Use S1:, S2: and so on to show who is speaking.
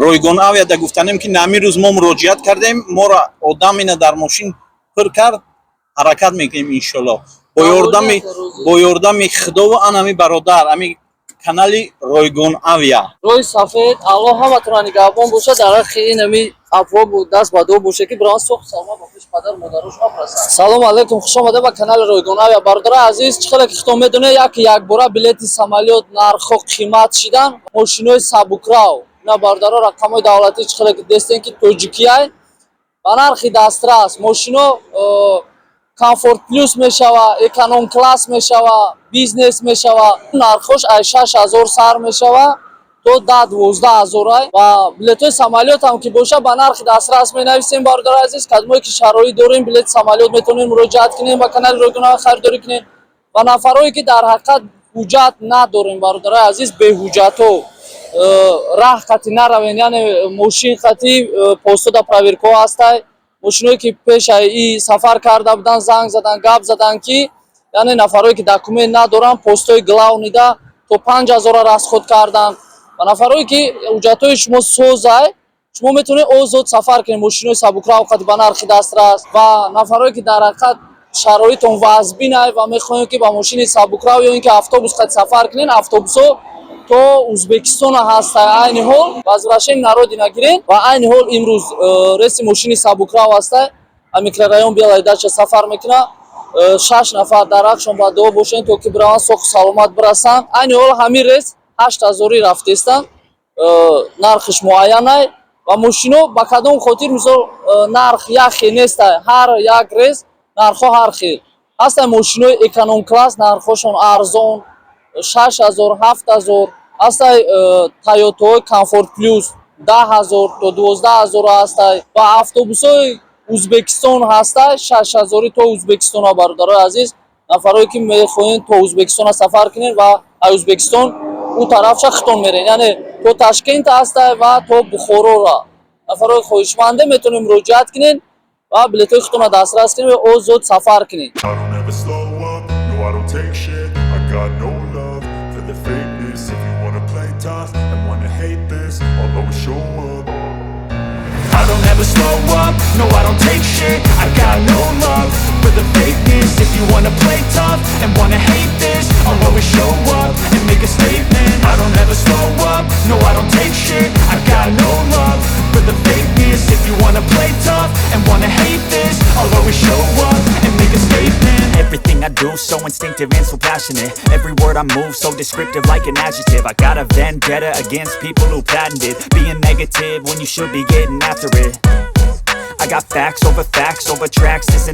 S1: Ройгон Авиада гуфтанем, ки нами рӯз мо муроҷиат кардем, моро одам ина дар мошин пур кард. Ҳаракат мекунем, иншолло, бо ёрдами Худову анами бародар, ами канали Ройгон Авиа.
S2: Роҳи сафед, Аллоҳ ҳаматонро нигаҳбон бошад. Дар ҳаққи ин ами абво даст ба дуо боша, ки биран соҳ саломат ба пеши падару модарошон расанд. Салому алайкум, хуш омада ба канали Ройгон Авиа. Бародари азиз, чӣ хеле ки худтон медонед, як якбора билети самолёт нархҳо қимат шидан. Мошинои сабукрав ина, бародаро, рақамҳои давлатӣ, чӣ хеле ки дестем, ки тоҷикияй, ба нархи дастрас мошино комфорт плюс мешава, эконом класс мешава, бизнес мешава. Нархош аз 6000 сар мешава то 10-12 ҳазорай. Ва билетҳои самолёт ҳам ки боша, ба нархи дастрас менависем. Бародари азиз, кадомое ки шароит дорем, билети самолёт метавонем, муроҷиат кунем ба канали Ройгон, харидорӣ кунем. Ва нафарое ки дар ҳақиқат ҳуҷҷат надорем, бародарои азиз, беҳуҷҷатҳо раҳ қати наравен, яъне мошин қати постода проверкаҳо ҳастай. Мошиное ки пешаи и сафар карда будан, занг задан, гап задан, ки яъне нафарое ки документ надоранд, постои главныйда то 5000-а расход кардан. Ва нафарое ки ҳуҷҷатҳои шумо созай, шумо метавонед озод сафар кунед мошинои сабукрав қати ба нархи дастрас. Ва нафарое ки дар ҳақиқат шароитон вазбинай ва мехоҳем, ки ба мошини сабукрав ё ин ки автобус қати сафар кунед, автобусҳо то Узбекистона ҳастай. Айни ҳол возвращение на родина гирен. Ва айни ҳол имрӯз рейси мошини сабукрав ҳастай, микрорайон Белая Дача сафар мекунад. Шаш нафар. Дар ҳақшон ба дуо бошед, то ки бираванд, соҳу саломат бирасанд. Айни ҳол ҳамин рейс 8000-ӣ рафтестанд, нархиш муайянай. Ва мошино ба кадом хотир, мисол, нарх як хел нестай, ҳар як рейс нархҳо ҳар хел ҳастанд. Мошинои эконом класс нархҳошон арзон, 6000, 7000 ҳастай. Тойотаҳои комфорт плюс 10 000 то 12 000 ҳастай. Ва автобусҳои Узбекистон ҳастай, 6000-ӣ то Узбекистона. Бародарои азиз, нафарое ки мехоҳед то Узбекистона сафар кунед ва аз Узбекистон ӯ тарафша хитон мерен, яъне то Ташкент ҳастай ва то Бухорора, нафарои хоҳишманде метавонед муроҷиат кунед ва билетҳои худтонро дастрас кунед ва озод сафар кунед.
S3: I don't ever slow up, no, I don't take shit. I got no love for the fakeness. If you wanna play tough and wanna hate this, I'll always show up.
S4: I don't ever slow up, no, I don't take shit. I got no love for the fakeness. If you wanna play tough and wanna hate this, I'll always show up and make a statement. I don't ever slow up, no, I don't take shit. I got no love for the fakeness. If you wanna play tough and wanna hate this, I'll always show up and make a statement.
S5: Everything I do, so instinctive and so passionate. Every word I move, so descriptive, like an adjective. I got a vendetta against people who patented being negative when you should be getting after it. I got facts over tracks, this and